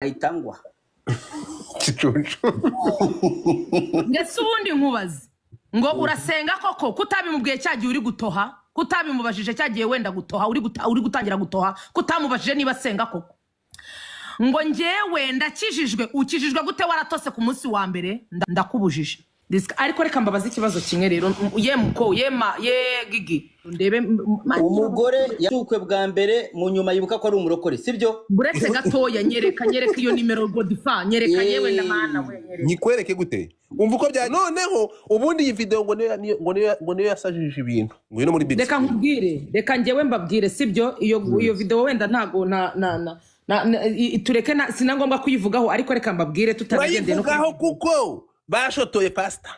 Ahita ngwa. Gicucu. Ndetse ubundi nkubaze ngo urasenga koko, kutabimubwiye cyagiye uri gutoha, kutabimubajije cyagiye wenda gutoha, uri gutangira gutoha, kutamubajije niba asenga koko, ngo njyewe ndakijijwe. Ukijijwe gute waratose ku munsi wa mbere? Ndakubujije. Ariko reka mbabaze ikibazo kimwe rero, ye muko ye ma ye Gigi, ndebe Umugore yasukwe bwa mbere, mu nyuma yibuka ko ari umurokore, sibyo? Buretse gatoya, nyereka, nyereka iyo nimero, godifa, nyereka. Yewe na mana we, nyereka. Nyikwereke gute? Umva uko bya noneho ubundi iyi video ngo niyo yasajije ibintu, ngwino muri big Reka nkubwire, reka njyewe mbabwire, sibyo? Iyo video wenda ntago na tureke na, sina ngombwa kuyivugaho, ariko reka mbabwire tutanagendeye no Turayivugaho kuko bashotoye pasita.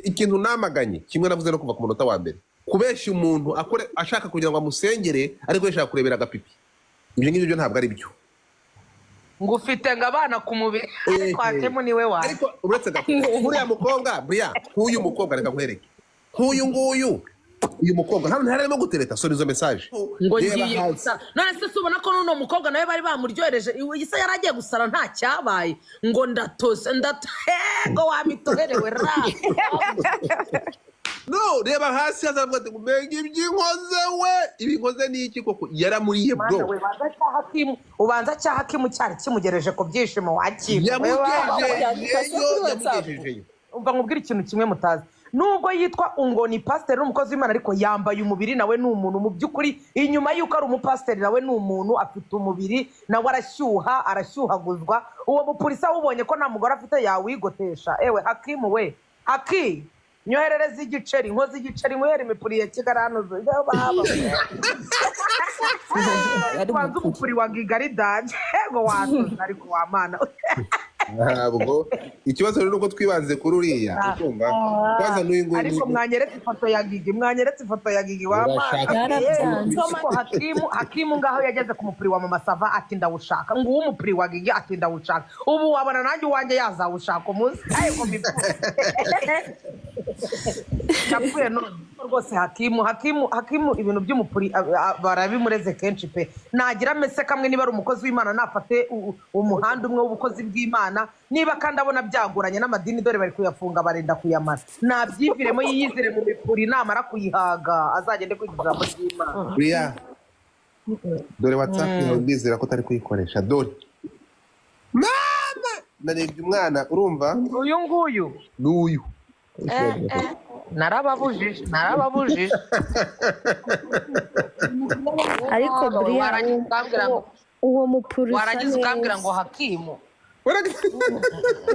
Ikintu namaganye kimwe navuze no kuva ku munota wa mbere, kubeshya umuntu akore ashaka kugira ngo amusengere, ariko yashaka kurebera agapipi, ibyo ngibyo byo ntabwo ari byo. Ngo ufite ngo abana ku mubiri, ariko Hakemu niwe wawe. Ariko uretse gato, nk'uriya mukobwa buriya, nk'uyu mukobwa, reka nkwereke nk'uyu nguyu, uyu mukobwa hano ntararimo gutereta. Sora izo message. Ngo Reba ngiye hasi. gusara. None se si ubona ko n'uno mukobwa nawe bari bamuryohereje? Ise yari agiye gusara, nta cyabaye, ngo ndatose ndatego wamitoherewe ra. No reba hasi, hazavuga ati mbega iby'inkoze we, ibi nkoze ni iki koko? Yaramuriye bro. Mana we, ubanza cya Hakimu, ubanza cya Hakimu cyari kimugereje ku byishimo wakira. Yamugejejeyo, yamugejejeyo. Umva nkubwire ikintu kimwe mutazi: nubwo yitwa ngo ni pasiteri n'umukozi w'Imana, ariko yambaye umubiri, nawe ni umuntu mu by'ukuri. Inyuma y'uko ari umupasiteri, nawe ni umuntu, afite umubiri, nawe arashyuha, arashyuhaguzwa. Uwo mupurisa awubonye ko nta mugore afite, yawigotesha. Ewe Hakimu we, Haki, nyoherereza igiceri, nkoze igiceri nywere imipuri ya Kigali hano. Baba wanze umupuri wa Kigali danje ngo watuze, ariko wa mana. Ntabwo ikibazo rero nuko twibanze kuri uriya, ukumva kwanza n'uyu nguyu. Ariko mwanyeretse ifoto ya Gigi, mwanyeretse ifoto ya Gigi wa mana. Urashaka- Ariko Hakimu ngaho yageze ku mupuri wa Mama Sava, ati ndawushaka. Nguwo umupuri wa Gigi, ati ndawushaka. Ubu wabona nanjye uwanjye yazawushaka umunsi, ariko mbipfuye yapfuye none rwose. Hakimu, Hakimu, Hakimu, ibintu by'umupuri barabimureze kenshi pe. Nagira amese kamwe, niba ari umukozi w'Imana, nafate umuhanda umwe w'ubukozi bw'Imana. Niba kandi abona byagoranye n'amadini, dore bari kuyafunga, barenda kuyamara, nabyiviremo yiyizire mu mipuri. Namara kuyihaga azagende kwiga ijambo ry'Imana. Buriya dore WhatsApp yawe, ndizera ko utari kuyikoresha. Dore mama, narebye umwana, urumva? Uyu nguyu? N'uyu. Narababujije, narababujije. Ariko buriya Warangiza ukambwira ngo uwo mupuri usa warangiza ukambwira ngo neza. Hakimu.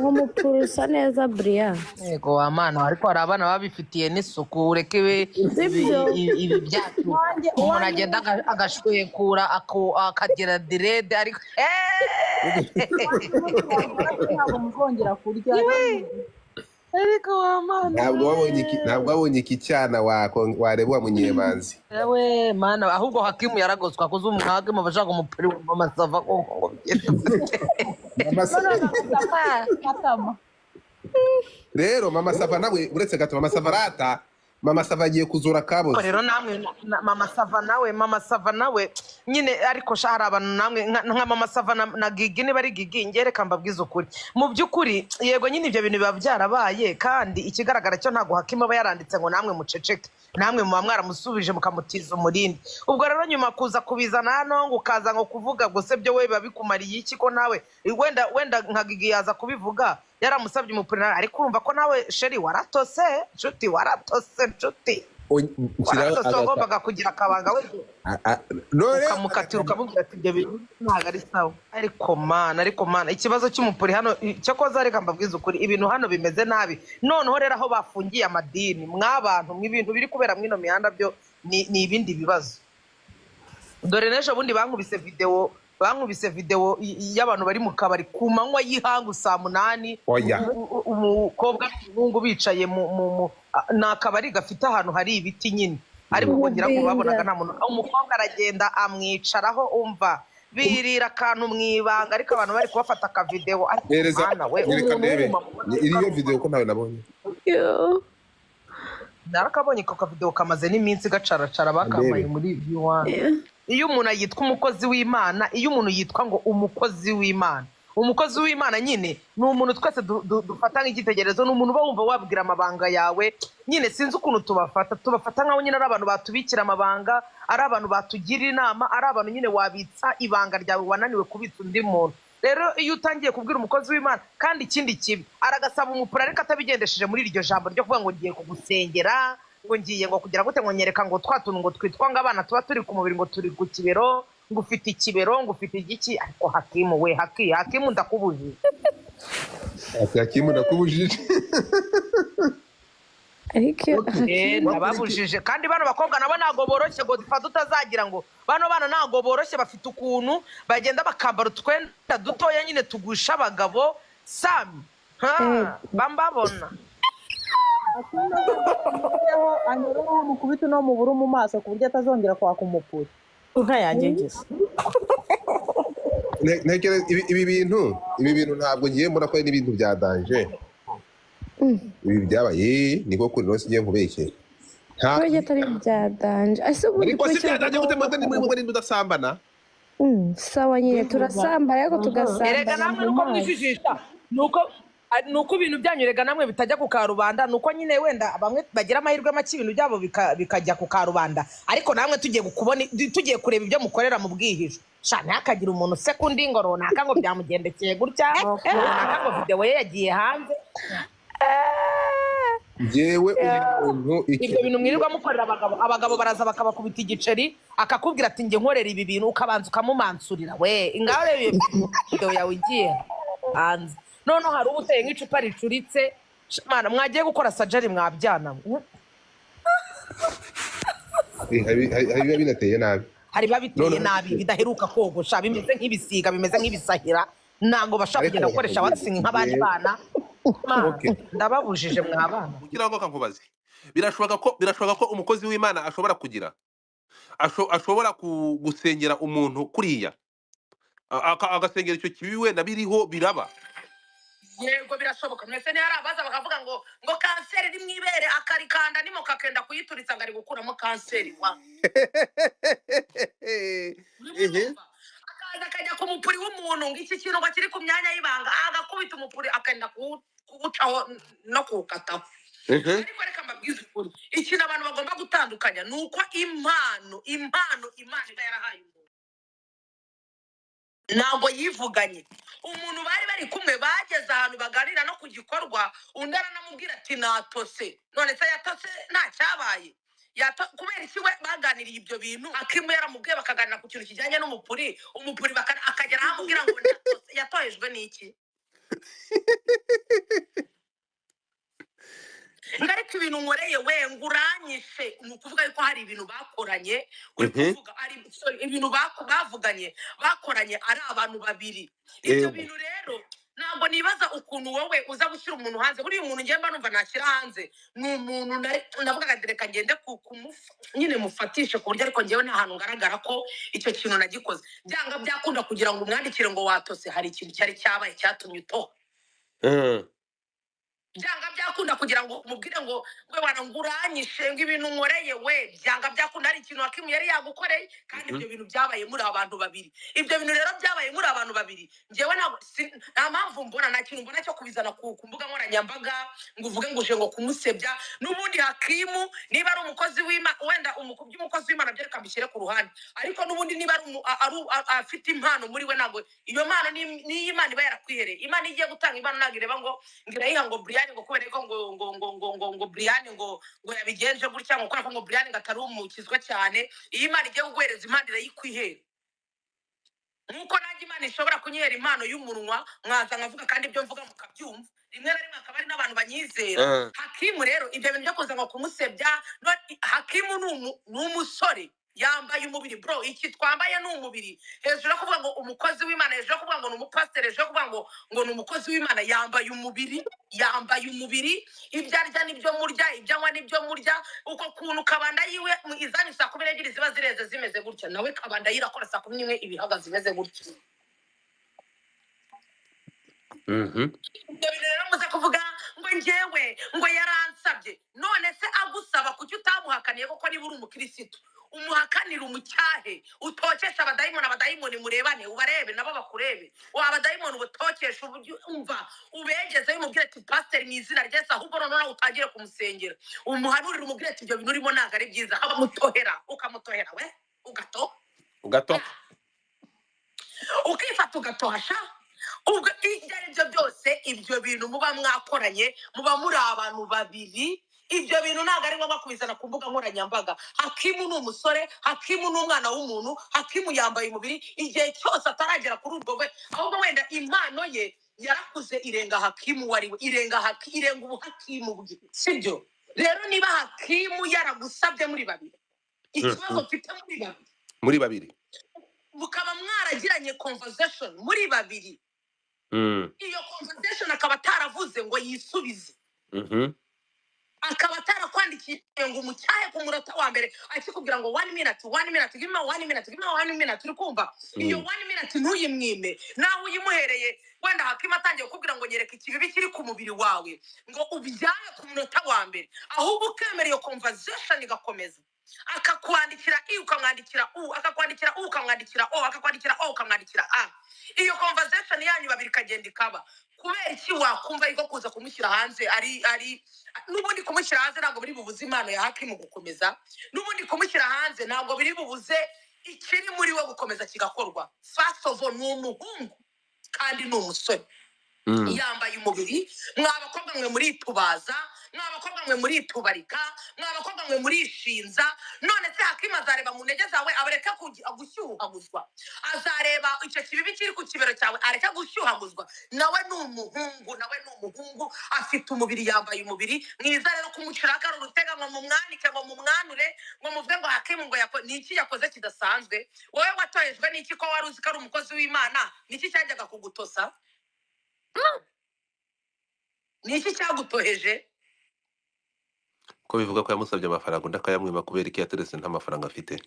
Uwo mupuri usa neza, buriya. Yego wa mana, ariko hari abana baba bifitiye n'isuku, ureke ibi. Sibyo? Ibi byacu umuntu agenda agashwekura, akagira dread, ariko Ntabwo muzongera kurya. Ariko wa mana. Ntabwo wabonye iki cyana wareba wa munyemanzi. We mana, ahubwo Hakimu yaragoswa kuza umuntu Hakimu abashaka umupira wa Mama Sava koko, ngo bigende gute? Mama Katama. Rero Mama Sava nawe, uretse gato, Mama Sava rata, Mama Sava agiye kuzura kaboze. Rero namwe Mama Sava nawe, Mama Sava nawe nyine, ariko sha hari abantu namwe nka Mama Sava na Gigi, niba ari Gigi, njye reka mbabwize ukuri. Mu by'ukuri yego nyine ibyo bintu biba byarabaye, kandi ikigaragara cyo ntabwo Hakimu aba yaranditse ngo namwe muceceke, namwe muba mwaramusubije mukamutiza umurindi. Ubwo rero nyuma kuza kubizana hano, ngo ukaza ngo kuvuga gusa, byo we biba bikumariye iki? Ko nawe wenda nka Gigi yaza kubivuga yaramusabye umupira, ariko urumva ko nawe chéri waratose nshuti, waratose nshuti. Nshyiraho Waratose, wagombaga kugira akabanga we none ukamukatira, ukamubwira ati ibyo bintu ntabwo ari sawa. Ariko mana, ariko mana, ikibazo cy'umupuri hano cyakoze, reka mbabwize ukuri, ibintu hano bimeze nabi. Noneho rero aho bafungiye amadini, mwabantu mw'ibintu biri kubera mw'ino mihanda byo ni ibindi bibazo. Dore n'ejo bundi bankubise video, bankubise video y'abantu bari mu kabari ku manywa y'ihangu saa 8. Oya. Umukobwa n'umuhungu bicaye mu ni akabari gafite ahantu hari ibiti nyine, ariko ubwo ngira ngo babonaga nta muntu. Umukobwa aragenda amwicaraho, umva birira akantu mu ibanga, ariko abantu bari kubafata akavideo, ariko Mpereza. mana we, Nyereka umuntu ndebe. w'umumama. Iriyo video ko ntawe nabonye? Yo. Narakabonye, ako kavideo kamaze n'iminsi gacaracara, bakamaye Ndebe. muri view one. Iyo umuntu yitwa umukozi w'Imana, iyo umuntu yitwa ngo umukozi w'Imana, umukozi w'Imana nyine ni umuntu twese dufata nk'icyitegererezo, ni umuntu uba wumva wabwira amabanga yawe nyine. Sinzi ukuntu tubafata, tubafata nk'aho nyine ari abantu batubikira amabanga, ari abantu batugira inama, ari abantu nyine wabitsa ibanga ryawe wananiwe kubitsa undi muntu. Rero iyo utangiye kubwira umukozi w'Imana, kandi ikindi kibi aragasaba umupura ariko atabigendesheje muri iryo jambo ryo kuvuga ngo ngiye kugusengera, ngo ngiye ngo kugira gute, ngo nyereka ngo twa tuntu ngo twitwa ngo abana tuba turi ku mubiri, ngo turi ku kibero, ngo ufite ikibero, ngo ufite igiki. Ariko Hakimu we, Hakimu ndakubujije. Ati Hakimu ndakubujije. Ariko Ndababujije. Kandi bano bakobwa nabo ntabwo boroshye, ngo dufate utazagira ngo bano bana ntabwo boroshye, bafite ukuntu bagenda bakambara utwenda dutoya nyine tugusha abagabo. Sami bambabona anyureho mukubita uno muburu mu maso ku buryo atazongera kwaka umupuri. Inka yanjye ngeze. Ntekereza ibi bintu ntabwo ngiye mbona ko ari n'ibintu bya danger. Ibi byabaye niko kuri rwose ngiye nkubeshye. Kubera atari ibya danger. Ese ubundi Ariko si bya danger gute mwebwe mwebwe udasambana? Sawa nyine turasambana ariko tugasambana. Erega namwe nuko mwijijisha, nuko ibintu byanyu erega namwe bitajya ku karubanda, nuko nyine wenda bamwe bagira amahirwe make ibintu byabo bikajya ku karubanda, ariko namwe tugiye kubona, tugiye kureba ibyo mukorera mu bwihisho. Sha ntihakagire umuntu useka undi ngo runaka ngo byamugendekeye gutya, runaka ngo video ye yagiye hanze. Njyewe umuntu ibyo bintu mwirirwa mukorera abagabo, abagabo baraza bakabakubita igiceri, akakubwira ati njye nkorera ibi bintu, ukabanza ukamumansurira we ngaho reba iyo video yawe igiye hanze. Noneho hari ubuteye nk'icupa ricuritse. Mana mwagiye gukora sajari mwabyana. Hari biba binateye nabi. Hari biba biteye nabi bidaheruka kogosha, bimeze nk'ibisiga, bimeze nk'ibisahira, ntabwo bashaka kugenda gukoresha waxing nk'abandi bana. Ndababujije mwabana. Kugira ngo kankubaze, birashoboka ko umukozi w'Imana ashobora kugira ashobora gusengera umuntu kuriya agasengera icyo kibi wenda biriho biraba. Yego birashoboka. Mwese ni hari abaza bakavuga ngo kanseri iri mu ibere, akarikanda nimo kakenda kuyituritsa ngo ari gukuramo kanseri wa. Akaza akajya ku mupuri w'umuntu ngo iki kintu ngo kiri ku myanya y'ibanga, agakubita umupuri akenda kuwucaho no kuwukataho. Ariko reka mbabwize ukuri, ikintu abantu bagomba gutandukanya ni uko impano Imana iba yarahaye umuntu ntabwo yivuganye. Umuntu bari bari kumwe bageze ahantu baganira no ku gikorwa, undi aranamubwira ati natose. None se yatose nta cyabaye? Kubera iki we baganiriye ibyo bintu? Hakimu yaramubwiye bakaganira ku kintu kijyanye n'umupuri, umupuri akagera aho amubwira ngo natose. Yatohejwe n'iki? Ariko ibintu nkoreye we ngo uranyishe, ni ukuvuga yuko hari ibintu bakoranye, uri kuvuga ari ibintu bavuganye bakoranye ari abantu babiri. Ibyo bintu rero ntabwo nibaza ukuntu wowe uza gushyira umuntu hanze. Buriya umuntu ngiye mba numva nashyira hanze ni umuntu navugaga reka ngende nyine mufatishe ku buryo, ariko ngewe nta hantu ngaragara ko icyo kintu nagikoze. Byanga byakunda kugira ngo umwandikire ngo watose, hari ikintu cyari cyabaye cyatumye utoha. Byanga byakunda kugira ngo umubwire ngo we wana nguranyishe ngo ibintu nkoreye we, byanga byakunda hari ikintu Hakimu yari yagukoreye, kandi ibyo bintu byabaye muri abantu babiri. Ibyo bintu rero byabaye muri abantu babiri, ngewe nta mpamvu mbona, nta kintu mbona cyo kubizana ku mbuga nkoranyambaga ngo uvuge ngo uje ngo kumusebya. N'ubundi Hakimu niba ari umukozi w'Imana, wenda by'umukozi w'Imana byo reka mbishyire ku ruhande, ariko n'ubundi niba ari afite impano muri we, ntabwo iyo mpano niyo Imana iba yarakwihereye. Imana igiye gutanga impano ntabwo ireba ngo irayiha ngo Brian ngo kubera ko ngo ngo ngo ngo ngo ngo Brian ngo ngo yabigenje gutya, ngo kubera ko ngo Brian ngo atari umukizwa cyane. Iyo Imana igiye kuguhereza impano irayikwihera. Nkuko nanjye Imana ishobora kunyihera impano y'umunwa, mwaza nkavuga kandi ibyo mvuga mukabyumva, rimwe na rimwe akaba ari n'abantu banyizera. Hakimu rero ibyo bintu byo kuza ngo kumusebya, Hakimu ni umusore yambaye umubiri bro, iki twambaye ni umubiri. Hejuru yo kuvuga ngo umukozi w'Imana, hejuru yo kuvuga ngo ni umupasiteri, hejuru yo kuvuga ngo ni umukozi w'Imana, yambaye umubiri, yambaye umubiri. Ibyo arya nibyo murya, ibyo anywa nibyo murya. Uko kuntu kabanda yiwe izanyu saa 12 ziba zireze zimeze gutya, nawe kabanda yirakora saa 11 ibihagaze bimeze gutya. Ibyo bintu rero muze kuvuga ngo njyewe ngo yaransabye. None se agusaba kuki utamuhakaniye koko niba uri umukirisitu? Umuhakanire, umucyahe, utokeshe abadayimoni. Abadayimoni murebane, ubarebe nabo bakurebe. Wa abadayimoni ubutokeshe, uburyo umva ubegezeyo, umubwire ati: "Pasiteri, mu izina rya Yesu." Ahubwo noneho nawe utangire kumusengera, umuhanurire, umubwire ati: "Ibyo bintu urimo ntabwo ari byiza." Abamutohera, ukamutohera, we ugato Ugatoka. Ukifata ugatohasha. Ubwo ibyo ari byo byose, ibyo bintu muba mwakoranye, muba muri abantu babiri, ibyo bintu ntabwo ari ngombwa kubizana ku mbuga nkoranyambaga. Hakimu ni umusore, Hakimu ni umwana w'umuntu, Hakimu yambaye umubiri. Igihe cyose ataragera kuri urwo rwego, ahubwo wenda impano ye yarakuze irenga Hakimu uwo ari we, irenga irenga ubuhakimu bwe, sibyo? Rero niba Hakimu yaragusabye muri babiri, ikibazo mfite, muri babiri, Muri babiri, mukaba mwaragiranye conversation muri babiri, iyo conversation akaba ataravuze ngo yisubize, akaba atarakwandikiye ngo umucyahe ku munota wa mbere, akikubwira ngo: "One minute, one minute, give me one minute, give me one minute." Uri kumva? Iyo one minute ntuyimwime. Nawe uyimuhereye, wenda Hakima atangiye kukubwira ngo: "Nyereka ikibibi kiri ku mubiri wawe," ngo ubyange ku munota wa mbere, ahubwo ukemera iyo conversation igakomeza, akakwandikira i, ukamwandikira u, akakwandikira u, ukamwandikira o, akakwandikira o, ukamwandikira a, iyo conversation yanyu babiri ikagenda ikaba, kubera iki wakumva yuko kuza kumushyira hanze ari n'ubundi kumushyira hanze ntabwo biri bubuze impano ya Hakimu gukomeza, n'ubundi kumushyira hanze ntabwo biri bubuze ikiri muri we gukomeza kigakorwa? First of all, ni umuhungu kandi ni umusore, yambaye umubiri. Mwa bakobwa mwe muritubaza, mwa bakobwa mwe muritubarika, mwa bakobwa mwe murishinza. None se Hakimu azareba mu ntege zawe abareke gushyuhaguzwa? Azareba icyo kibibi kiri ku kibero cyawe areke gushyuhaguzwa? Nawe ni umuhungu, nawe ni umuhungu, afite umubiri, yambaye umubiri mwiza. Rero kumucira akari urutega ngo mumwanike, ngo mumwanure, ngo muvuge ngo Hakimu ngo ni iki yakoze kidasanzwe? Wowe watohejwe n'iki, ko wari uzi ko ari umukozi w'Imana? Ni iki cyajyaga kugutosa? Ni iki cyagutoheje? Ko bivuga ko yamusabye amafaranga, undi akayamwima, kubera iki yateretse nta mafaranga afite?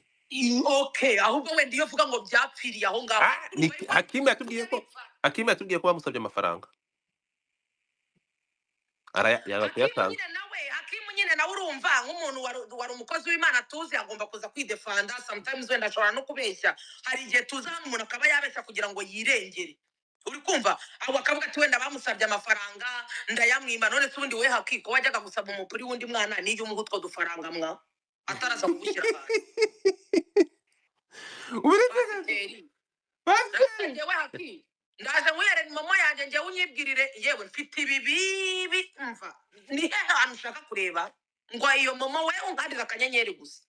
Okay, ahubwo wenda iyo uvuga ngo byapfiriye aho ngaho. Ah, ni Urumva yuko Hakimu yatubwiye ko bipfa. Hakimu yatubwiye ko bamusabye amafaranga yanga Hakimu kuyatanga. nyine nawe, Hakimu nyine nawe, urumva nk'umuntu wari umukozi w'Imana tuzi, agomba kuza kwidefanda. Sometimes wenda ashobora no kubeshya. Hari igihe tuzi hano umuntu akaba yabeshya kugira ngo yirengere, uri kumva? Abo akavuga ati: "Wenda bamusabye amafaranga ndayamwima." None se ubundi we Hakiko wajyaga gusaba umupuri w'undi mwana, niyo umuha utwo dufaranga mwa ataraza kugushyira hanze? Uretse Pasiteri. Pasiteri. Njyewe Haki ndaje nkwihere momo yanjye, njyewe unyibwirire. Yewe, mfite ibi bibi. Mva, ni hehe hantu ushaka kureba ngo iyo momo? We unkandira akanyenyeri gusa.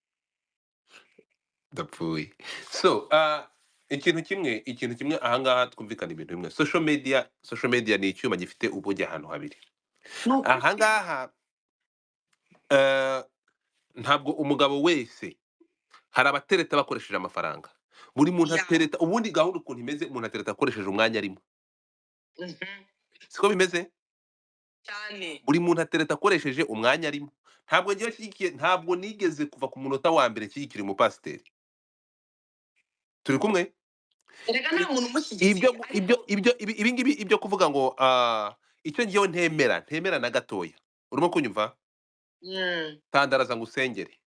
Ndapfuye. So ikintu kimwe ahangaha twumvikana ibintu bimwe: social media ni icyuma gifite ubugi ahantu habiri. Ni ukuri. Ahangaha ntabwo umugabo wese, hari abatereta bakoresheje amafaranga. Buri muntu atereta, ubundi gahunda ukuntu imeze, umuntu atereta akoresheje umwanya arimo. Siko bimeze? Cyane. Buri muntu atereta akoresheje umwanya arimo. Ntabwo ngiye nshyigikiye, ntabwo nigeze kuva ku munota wa mbere nshyigikira umupasiteri. Turi kumwe? Erega nta muntu umushyigikiye. Ibyo Ariko ibyo ibyo ibi ngibi, ibyo kuvuga ngo icyo ngewe ntemera na gatoya, urimo kunyumva? Tandaraza ngo usengere,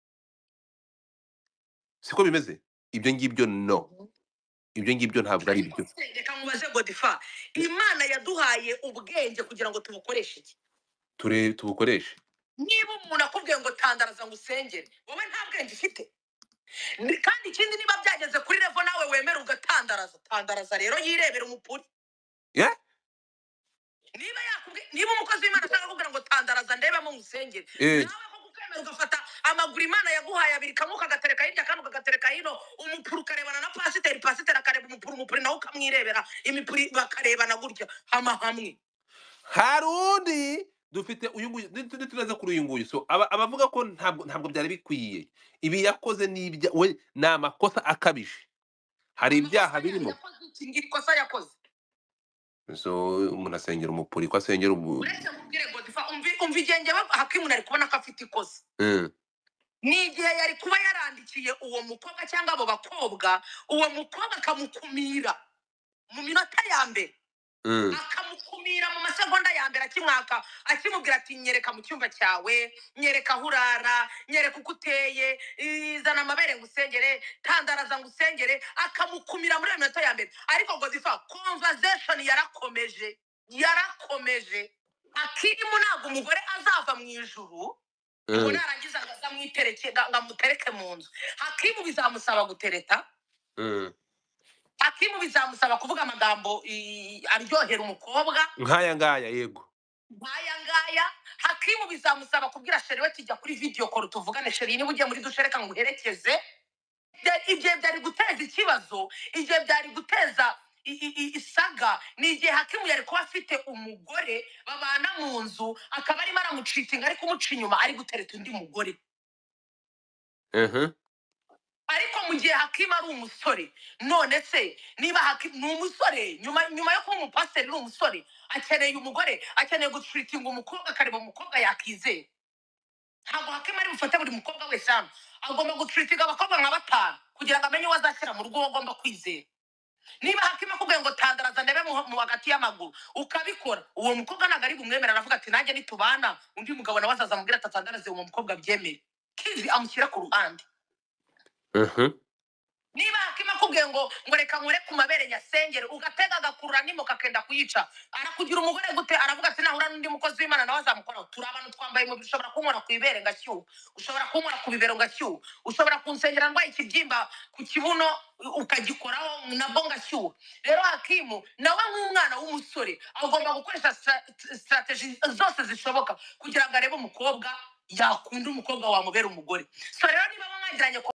siko bimeze? Ibyo ngibyo no, ibyo ngibyo ntabwo ari Ariko byo. Se reka nkubaze, Godifa, Imana yaduhaye ubwenge kugira ngo tubukoreshe iki? Ture tubukoreshe. Niba umuntu akubwiye ngo: "Tandaraza ngo usengere," wowe nta bwenge ufite. Kandi ikindi, niba byageze kuri level nawe wemera ugatandaraza, tandaraza rero yirebera umupuri. Yeah? Niba yakubwiye, niba umukozi w'Imana ashaka kukubwira ngo: "Tandaraza ndebemo ngusengere," nawe ko kukemera ugafata amaguru Imana yaguhaye abiri, kamwe ukagatereka hirya, akandi ukagatereka hino, umupuri ukarebana na pasiteri, pasiteri akareba umupuri, umupuri nawe ukamwirebera, imipuri bakarebana gutya hama hamwe. Hari undi dufite, uyu nguyu, nitunaza kuri uyu nguyu. So abavuga ko ntabwo byari bikwiye, ibi yakoze ni ibya we, ni amakosa akabije, hari ibyaha Amakosa birimo. Yakoze iki? Ngira ikosa yakoze. So umuntu asengera umupuri ko asengera ubu? Uretse mubwire, Godifa, umva, igihe njyewe Hakimu nari kubona ko afite ikosa, ni igihe yari kuba yarandikiye uwo mukobwa cyangwa abo bakobwa, uwo mukobwa akamukumira mu minota ya mbere, akamukumira. Akamukumira mu masegonda ya mbere akimwaka, akimubwira ati nyereka mu cyumba cyawe, nyereka aho urara, nyereka uko uteye, izana amabere ngusengere, tandaraza ngusengere. Akamukumira muri iyo minota ya mbere. Ariko Godifa, conversation yarakomeje, yarakomeje. Hakimu ntabwo umugore azava mu ijuru ngo narangiza ngo azamwitereke, ngo amutereke mu nzu. Hakimu bizamusaba gutereta. Hakimu bizamusaba kuvuga amagambo aryohera umukobwa nk'aya ngaya, yego. Nk'aya ngaya. Hakimu bizamusaba kubwira chéri we, tijya kuri video call tuvugane, chéri, niba ugiye muri douche reka nguherekeze. Igihe byari guteza ikibazo, igihe byari guteza isaga, ni igihe Hakimu yari kuba afite umugore babana mu nzu, akaba arimo aramucheatinga, ari kumuca inyuma, ari gutereta undi mugore. Ariko mu gihe Hakimu ari umusore, none se niba Hakimu ni umusore, nyuma yo kuba umupasiteri ni umusore, akeneye umugore, akeneye gutreatinga umukobwa, akareba umukobwa yakizera. Ntabwo Hakimu ari bufate buri mukobwa wese hano. Agomba gutreatinga abakobwa nka batanu kugira ngo amenye uwo azashyira mu rugo, uwo agomba kwizera. Niba Hakimu akubwiye ngo tandaraza ndebe mu hagati y'amaguru, ukabikora, uwo mukobwa ntabwo ari bumwemere. Aravuga ati nanjye nitubana, undi mugabo nawe azaza amubwira ati atandaraze, uwo mukobwa abyemere, kizi amushyira ku ruhande. Niba Hakimu akubwiye ngo reka nkore ku mabere nyasengere, ugatega agakurura n'imoka akenda kuyica, arakugira umugore gute? Aravuga ati nahura n'undi mukozi w'Imana nawe azamukoraho. Turi abantu twambaye umubiri. Ushobora kunkora ku ibere ngashyuha, ushobora kunkora ku bibero ngashyuha, ushobora kunsengera ndwaye ikibyimba ku kibuno ukagikoraho nabwo ngashyuha. Rero Hakimu nawe nk'umwana w'umusore agomba gukoresha strategy zose zishoboka kugira ngo arebe umukobwa yakunda, umukobwa wamubera umugore. So rero niba mwagiranye